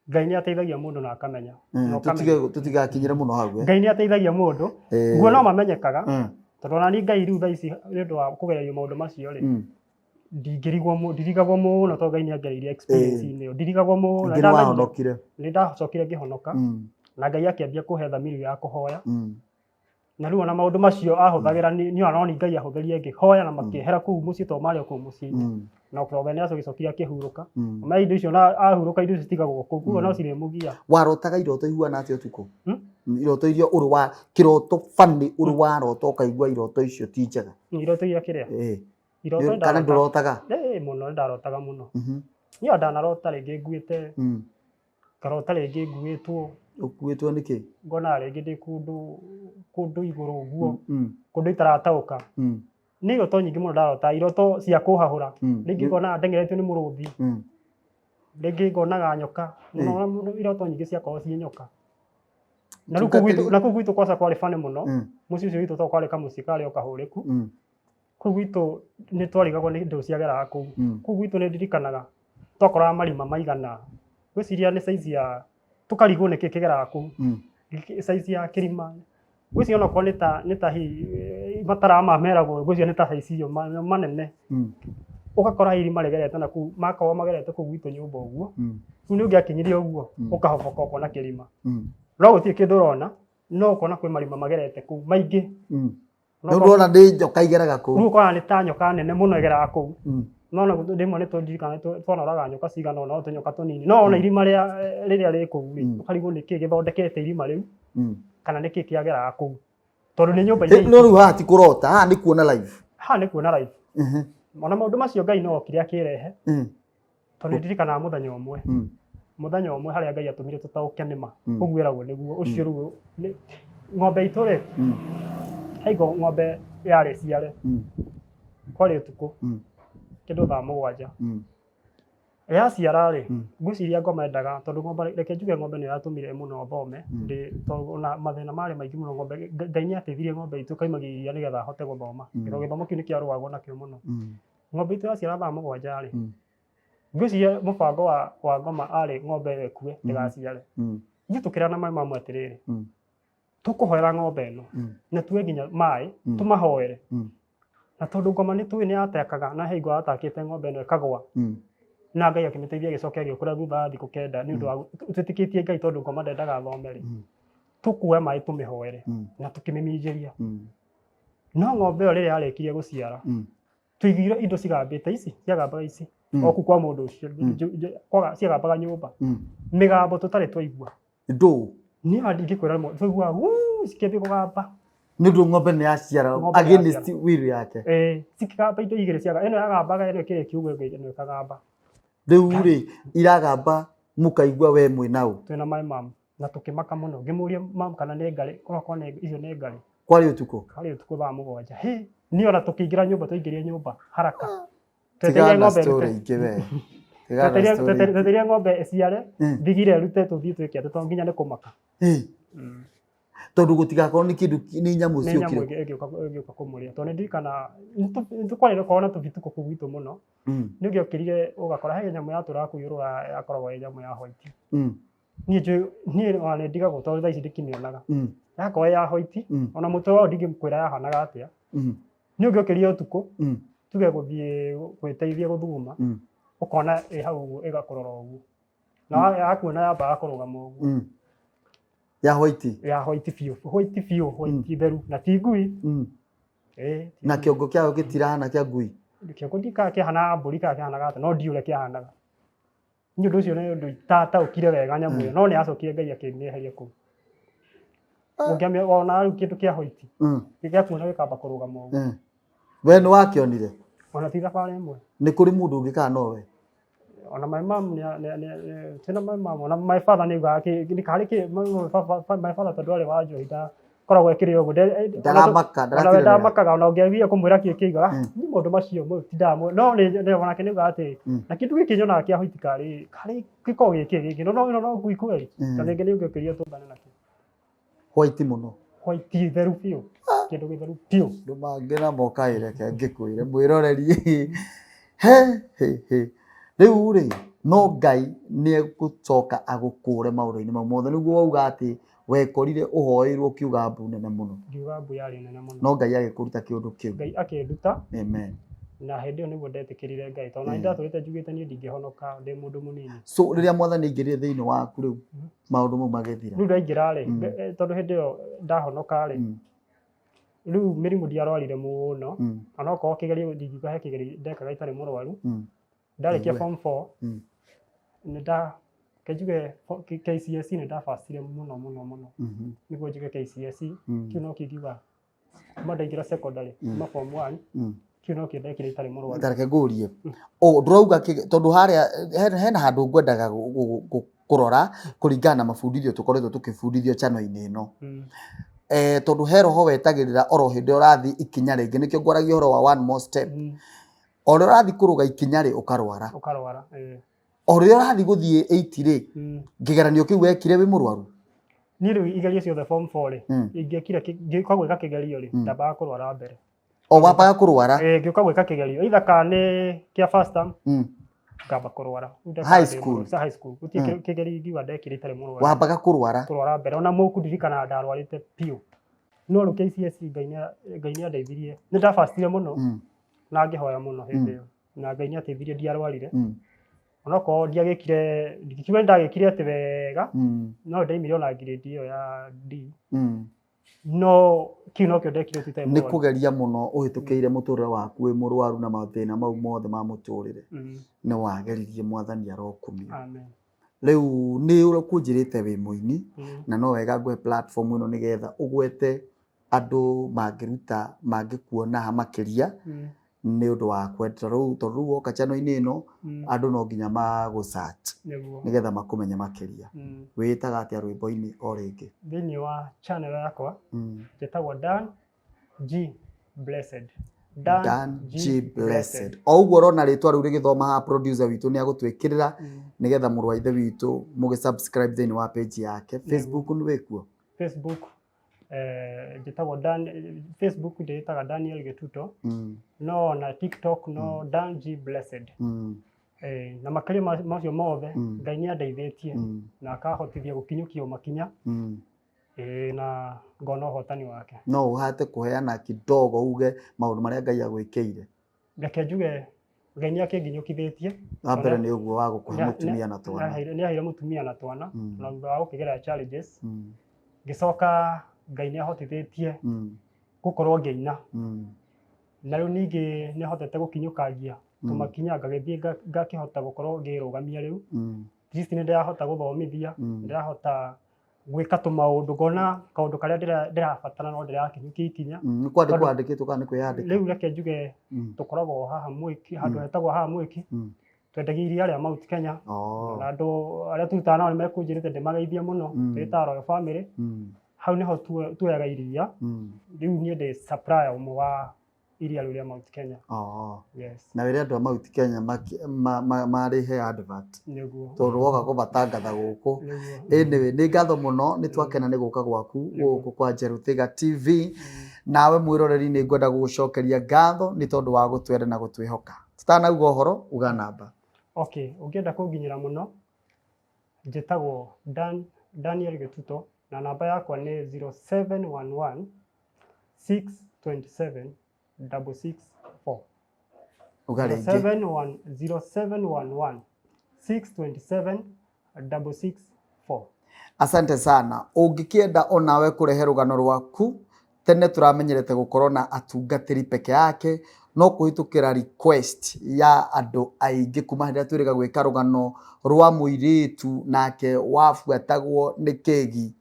Ngai nĩ ateithagia mũndũ na akamenya. Na ũkamenya. Tũtigakinyĩre mũno hau. Ngai nĩ ateithagia mũndũ. Guo no mamenyekaga. Tondũ ona niĩ Ngai rĩu thaa ici nĩ ũndũ wa kũgererio maũndũ macio rĩ, ndingĩrigwo ndirigagwo mũno tondũ Ngai nĩ angereirie experience-inĩ ĩyo. Ndirigagwo mũno. Ningĩ nĩ wahonokire. Nĩ ndacokire ngĩhonoka. Na Ngai akĩambia kũhe thamiri ya kũhoya. Na rĩu ona maũndũ macio ahũthagĩra nĩ ona ni Ngai ahũthĩrire ngĩhoya na makĩehera kũu mũciĩ tondũ marĩ o kũu mũciĩ-inĩ. Na tondũ nĩ acokire akĩhurũka. Ma indo icio na ahurũka indo icio citigagwo kũu, koguo no cirĩmũgia. Warotaga iroto ihuana atĩa ũtukũ? Iroto iria ũrĩ wa kĩroto funny ũrĩ warota ũkaigua iroto icio ti njega. Iroto iria kĩrĩa? Iroto Kana ndũrotaga? Mũno nĩ ndarotaga mũno. Niĩ ndanarota rĩngĩ nguĩte, ngarota rĩngĩ nguĩtwo. Ũkuĩtwo nĩkĩ? Ngona rĩngĩ ndĩ kũndũ igũrũ ũguo, kũndũ itarataũka. Nĩ iroto nyingĩ mũno ndarota, iroto cia kũhahũra. Rĩngĩ ngonaga ndeng'eretio nĩ mũrũthi, rĩngĩ ngonaga nyoka. Mũno mũno iroto nyingĩ ciakoragwo ciĩ nyoka. Na rĩu na kũu gwitũ kwaca kwarĩ funny mũno. Mũciĩ ũcio witũ tondũ kwarĩ kamũciĩ karĩ o kahũrĩku. Kũu gwitũ nĩ twarigagwo nĩ indo ciageraga kũu. Kũu gwitũ nĩ ndirikanaga twakoraga marima maigana, ngwĩciria nĩ size ya, tũkarigwo nĩkĩ kĩgeraga kũu. Size ya kĩrima. Ngwĩciria onokorwo nĩ ta hihi matara maya meragwo, ngwĩciria nĩ ta size ĩyo manene. Ũgakora irima rĩgerete na kũu, makoragwo magerete kũu gwitũ nyũmba ũguo. Rĩu nĩ ũngĩakinyirie ũguo, ũkahoboka ũkona kĩrima. No gũtirĩ kĩndũ ũrona, no ũkona kwĩ marima magerete kũu maingĩ. Rĩu ndona nĩ nyoka igeraga kũu. Rĩu ũkona nĩ ta nyoka nene mũno ĩgeraga kũu. No na rĩmwe nĩ tũndirikanaga twanoraga nyoka cigana ũna, no tũnyoka tũnini. No ona irima rĩrĩa rĩ kũu rĩ, ũkarigwo nĩ kĩĩ gĩthondekete irima rĩu, kana nĩ kĩĩ kĩageraga kũu. Tondũ nĩ nyũmba No rĩu haha ti kũrota, haha nĩ kuona live. Haha nĩ kuona live. Ona maũndũ macio Ngai no okire akĩrehe. Tondũ ndirikanaga mũthenya ũmwe. Mũthenya ũmwe harĩa Ngai atũmire tũtaũke nĩ ma. Ũguo ĩragwo nĩguo. Ũcio rĩu nĩ ng'ombe itũ rĩ, he ng'ombe yarĩ ciare. Kwarĩ ũtukũ. Kĩndũ thaa 7. Yaciara rĩ, ngwĩciria ngoma endaga, tondũ ng'ombe, reke njuge ng'ombe nĩyo yatũmire mũno thome, tondũ ona mathĩna marĩ maingĩ mũno ng'ombe, Ngai nĩ ateithirie ng'ombe itũ ĩkaumagia iria nĩgetha hote gũthoma. Tondũ gĩthomo kĩu nĩ kĩarũagwo nakĩo mũno. Ng'ombe itũ yaciara thaa 7 rĩ, ngwĩciria mũbango wa ngoma arĩ ng'ombe ĩyo ĩkue ndĩgaciare. Ithuĩ tũkĩrana maĩ mamwe atĩrĩrĩ, tũkũhoera ng'ombe ĩno na tuoe nginya maĩ tũmahoere. Na tondũ ngoma nĩ tũĩ nĩ yatekaga na he hingo yatakĩte ng'ombe ĩno ĩkagwa. Na Ngai akĩmĩteithia ĩgĩcoka ĩgĩũkĩra thutha wa thikũ 9 nĩ ũndũ wa twĩtĩkĩtie Ngai tondũ ngoma ndendaga athome rĩ. Tũkuoya maĩ tũmĩhoere na tũkĩmĩminjĩria. No ng'ombe ĩyo rĩrĩa yarĩkirie gũciara, tũigire indo cigambĩte ici, ciagambaga ici. O kũu kwa mũndũ ũcio, ciagambaga nyũmba. Mĩgambo tũtarĩ twaigua. Ndũ? Niĩ ona ndingĩkwĩra rĩmwe, twaiguaga wuu, cikĩambia kũgamba. Nĩ ũndũ ng'ombe nĩ yaciara against will yake. Cikĩgamba indo igĩrĩ ciaga, ĩno yagambaga, ĩno ĩkĩrĩkia ũguo ĩngĩ ĩno ĩkagamba. Rĩu rĩ, iragamba mũkaigua we mwĩ naũ? Twĩna my mom. Na tũkĩmaka mũno. Ngĩmũria mom kana nĩ ngarĩ, okorwo nĩ icio nĩ ngarĩ. Kwarĩ ũtukũ? Kwarĩ ũtukũ thaa 7. Hĩ, niĩ ona tũkĩingĩra nyũmba, twaingĩrire nyũmba haraka. Tiga na story ingĩ we. Twetereire ng'ombe ĩciare, thigire ĩrute tũthiĩ twĩke atĩ tondũ nginya nĩ kũmaka. Tondũ gũtigakorwo nĩ kĩndũ nĩ nyamũ ciũkire. Nĩ nyamũ ĩngĩũka kũmũrĩa. Tondũ nĩ ndirikana nĩ tũkoragwo na tũbituko kũu gwitũ mũno. Nĩ ũngĩokĩrire ũgakora he nyamũ yatũraga kũu igũrũ yakoragwo ĩ nyamũ ya white. Niĩ njũĩ, niĩ ona nĩ ndigagwo tondũ thaa ici ndikĩmĩonaga. Yakorwo ya white, ona mũtwe wayo ndingĩkwĩra yahanaga atĩa. Nĩ ũngĩokĩrire ũtukũ, tuge gũthiĩ gwĩteithia gũthuguma, ũkona ĩ hau ũguo ĩgakũrora ũguo. Na yakuona yambaga kũrũgama ũguo. Ya white? Ya white biũ, white biũ, white theru. Na ti ngui. Na kĩongo kĩayo gĩtirahana kĩa ngui? Kĩongo ndikaga kĩahanaga mbũri kana kĩahanaga atĩa, no ndiũĩ ũrĩa kĩahanaga. Nĩ ũndũ ũcio nĩ ũndũ itataũkire wega nyamũ ĩyo, no nĩ yacokire Ngai akĩmĩeheria kũu. Ũngĩamĩ ona rĩu kĩndũ kĩa white, gĩgakuona gĩkamba kũrũgama ũguo. We nĩ wakĩonire? Ona ti thabarĩ ĩmwe. Nĩ kũrĩ mũndũ ũngĩ kana nowe? Ona my mom tina my mom, ona my father nĩ augaga nĩ karĩ kĩ my father tondũ arĩ wa njohi ndakoragwo ekĩrĩ ũguo. Ndaramaka, Ona we ndaratindanĩra. ndamakaga, ona ũngĩagire kũmwĩra kĩ kĩigaga Mm. ni maũndũ macio tindaga no nĩ onake nĩ augaga atĩ Mm. na kĩndũ gĩkĩ nyonaga kĩa white karĩ karĩ gĩkoragwo gĩkĩ gĩkĩ no no no ngui kweli. Mm. Tondũ rĩngĩ nĩ ũngĩũkĩria tũngane nakĩo. White mũno. White theru biũ, kĩndũ gĩtheru biũ. Andũ mangĩ na mokaĩ reke ngĩkwĩre mwĩroreri he he he rĩu rĩ no Ngai nĩ egũcoka agũkũre maũndũ-inĩ mau mothe. Nĩguo wauga atĩ wekorire ũhoeirwo ũkiuga mbu nene mũno. Ngiuga mbu yarĩ nene mũno. No Ngai agĩkũruta kĩũndũ kĩu. Ngai akĩnduta. Amen. Na hĩndĩ ĩyo nĩguo ndetĩkĩrire Ngai, tondũ na ndatũrĩte njugĩte niĩ ndingĩhonoka ndĩ mũndũ mũnini. So rĩrĩa Mwathani aingĩrire thĩinĩ waku rĩu maũndũ mau magĩthira. Rĩu ndaingĩra rĩ, tondũ hĩndĩ ĩyo ndahonoka rĩ, rĩu mĩrimũ ndiarwarire mũno, onokorwo kĩgerio ndingiuga he kĩgerio ndekaga itarĩ mũrwaru. Ndarĩkia form 4, nĩ nda njuge KCSE nĩ ndabacire mũno mũno mũno. Nĩguo njuge KCSE, kĩu no kĩngiuga kuma ndaingĩra secondary, kuma form 1, kĩu no kĩo ndekire itarĩ mũrwaru. Tareke ngũrie, o ndũrauga tondũ harĩa hena handũ ngwendaga kũrora kũringana na mabundithio tũkoretwo tũkĩbundithio channel-inĩ ĩno. Tondũ he roho wetagĩrĩra oro hĩndĩ ũrathiĩ ikinya rĩngĩ, nĩkĩo ngwaragia ũhoro wa one more step. O ũrĩa ũrathiĩ kũrũga ikinya rĩ, ũkarwara. Ũkarwara. O rĩrĩa ũrathiĩ gũthiĩ 8 rĩ, kĩgeranio kĩu wekire wĩ mũrwaru? Niĩ rĩu igerio ciothe form 4 rĩ, ingĩekire ngĩũka gwĩka kĩgerio rĩ, ndambaga kũrwara mbere. O wambaga kũrwara? Ngĩũka gwĩka kĩgerio, either kana nĩ kĩa first term, ngamba kũrwara. High school. High school. Gũtirĩ kĩgerio ingiuga ndekire itarĩ mũrwaru. Wambaga kũrwara? Kũrwara mbere. Ona mũku ndirikanaga ndarwarĩte biũ. No rĩu KCSE Ngai nĩ andeithirie. Nĩ ndabacire mũno na ngĩhoya mũno hĩndĩ ĩyo. Na Ngai nĩ ateithirie ndiarwarire. Onokorwo ndiagĩkire, ndingiuga nĩ ndagĩkire atĩ wega, no ndaimire ona grade ĩyo ya D. No kĩu nokĩo ndekire tu itarĩ Nĩ mũrwaru. kũgeria mũno ũhĩtũkĩire mũtũrĩre waku wĩ mũrwaru na mathĩna mau mothe ma mũtũrĩre. Nĩ wageririe Mwathani arokumio. Amen. Rĩu nĩ ũkũnjĩrĩte wĩ mũini na no wega ngũhe platform ĩno nĩgetha ũgwete andũ mangĩruta mangĩkuona ha makĩria nĩ ũndũ wa kwenda rĩu tondũ rĩu woka channel-inĩ ĩno andũ no nginya magũ search nĩgetha makũmenye makĩria. Wĩĩtaga atĩa rwĩmbo-inĩ o rĩngĩ? Thĩinĩ wa channel yakwa njĩtagwo Dan G Blessed. Dan G Blessed. O ũguo ũrona rĩtwa rĩu rĩgĩthoma haha, producer witũ nĩ agũtwĩkĩrĩra nĩgetha mũrũ wa ithe witũ mũgĩ subscribe thĩinĩ wa page yake. Facebook nĩ wĩkuo? Facebook njĩtagwo Dan, Facebook ndĩĩtaga Daniel Gĩtuto, no na TikTok no Dan G Blessed. Na makĩria macio mothe Ngai nĩ andeithĩtie na akahotithia gũkinyũkia makinya na ngona ũhotani wake. No ũhate kũheana kidogo uge maũndũ marĩa Ngai agwĩkĩire. Reke njuge Ngai nĩ akĩnginyũkithĩtie. Wa mbere nĩ ũguo wa gũkũhe mũtumia na twana. Nĩ aheire mũtumia na twana na thutha wa gũkĩgerera challenges. Ngĩcoka Ngai nĩ ahotithĩtie gũkorwo ngĩina. Na rĩu ningĩ nĩ hotete gũkinyũkangia tũmakinya ngagĩthiĩ ngakĩhota gũkorwo ngĩrũgamia rĩu. At least nĩ ndĩrahota gũthomithia, nĩ ndĩrahota gwĩka tũmaũndũ ngona kaũndũ karĩa ndĩrabatara no ndĩrakinyũkia ikinya. Nĩ kwandĩkwo wandĩkĩtwo kana nĩ kwĩyandĩka? Rĩu reke njuge tũkoragwo haha Mwiki, handũ hetagwo haha Mwiki. Twendagia iria rĩa Mount Kenya. Na andũ arĩa tũrutaga nao nĩ mekũnjĩrĩte ndĩmageithie mũno, twĩtaga Royal Family. Hau nĩho tuoyaga iria. Rĩu niĩ ndĩ supplier ũmwe wa iria rĩu rĩa Mount Kenya. Yes. Na wĩre andũ a Mount Kenya marĩhe advert. Nĩguo. Tondũ woka kũmatangatha gũkũ. Nĩguo. Anyway, nĩ ngatho mũno, nĩ twakena nĩ gũka gwaku gũkũ kwa Njerũ Thiga TV. Nawe mwĩroreri nĩ ngwenda gũgũcokeria ngatho nĩ tondũ wa gũtwenda na gũtwĩhoka. Tũtanauga ũhoro, uga namba. Okay, ũngĩenda kũnginyĩra mũno, njĩtagwo Daniel Gĩtuto na namba yakwa nĩ 0711 627 664. Uga rĩngĩ. 0711 627 664. Asante sana. Ũngĩkĩenda onawe kũrehe rũgano rwaku, tene tũramenyerete gũkorwo na atungatĩri peke yake, no kũhĩtũkĩra request ya andũ aingĩ kuma hĩndĩ ĩrĩa twĩrĩga gwĩka rũgano rwa mũirĩtu nake wabuatagwo nĩ kĩgi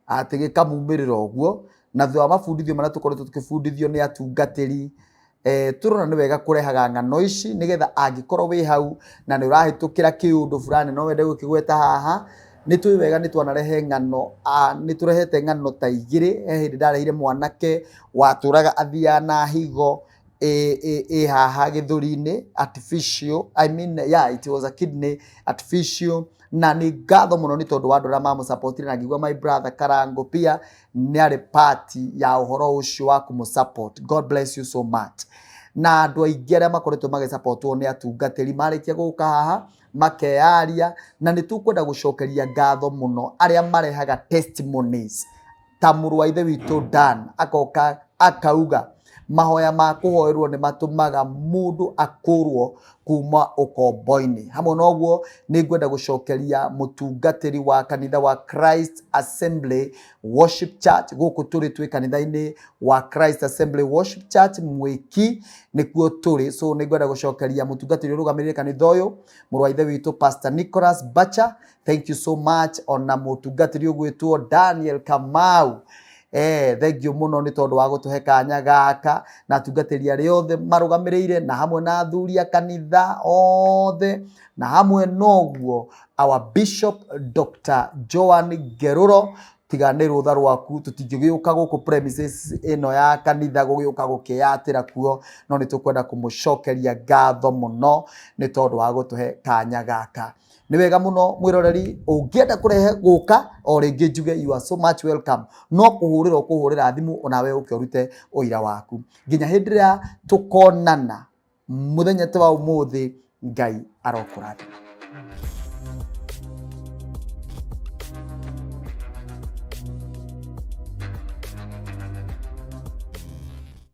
atĩ gĩkamumĩrĩra ũguo, na thutha wa mabundithio marĩa tũkoretwo tũkĩbundithio nĩ atungatĩri Tũrona nĩ wega kũrehaga ng'ano ici nĩgetha angĩkorwo wĩ hau na nĩ ũrahĩtũkĩra kĩũndũ fulani no wende gũkĩgweta haha. Nĩ tũĩ wega nĩ twanarehe ng'ano, nĩ tũrehete ng'ano ta igĩrĩ. He hĩndĩ ndarehire mwanake watũraga athiaga na higo ĩ haha gĩthũri-inĩ artificial, I mean, yeah, it was a kidney artificial. Na nĩ ngatho mũno nĩ tondũ wa andũ arĩa mamũsupportire, na ngĩigua my brother Karango pia nĩ arĩ part ya ũhoro ũcio wa kũmũ. God bless you so much. Na andũ aingĩ arĩa makoretwo magĩsupportwo nĩ atungatĩri marĩkia gũka haha makeyaria, na nĩ tũkwenda gũcokeria ngatho mũno arĩa marehaga testimonies ta mũrũ wa ithe witũ Dan, akoka akauga mahoya ma kũhoerwo nĩ matũmaga mũndũ akũrwo kuma ũkombo-inĩ. Hamwe na ũguo, nĩ ngwenda gũcokeria mũtungatĩri wa kanitha wa Christ Assembly Worship Church. Gũkũ tũrĩ twĩ kanitha-inĩ wa Christ Assembly Worship Church Mwĩki, nĩkuo tũrĩ. So nĩ ngwenda gũcokeria mũtungatĩri ũrũgamĩrĩire kanitha ũyũ, mũrũ wa ithe witũ Pastor Nicholas Bacha, thank you so much. Ona mũtungatĩri ũgwĩtwo Daniel Kamau, thank you mũno nĩ tondũ wa gũtũhe kanya gaka, na atungatĩri arĩa othe marũgamĩrĩire, na hamwe na athuri a kanitha othe, na hamwe noguo our Bishop Dr. Joan Ngeruro. Tiga nĩ rũtha rwaku tũtingĩgĩũka gũkũ premises ĩno ya kanitha gũgĩũka gũkĩyatĩra kuo, no nĩ tũkwenda kũmũcokeria ngatho mũno nĩ tondũ wa gũtũhe kanya gaka. Nĩ wega mũno mwĩroreri, ũngĩenda kũrehe gũka o rĩngĩ njuge you are so much welcome. No kũhũrĩra ũkũhũrĩra thimũ onawe ũke ũrute ũira waku. Nginya hĩndĩ ĩrĩa tũkonana mũthenya ta wa ũmũthĩ, Ngai arokũrathima.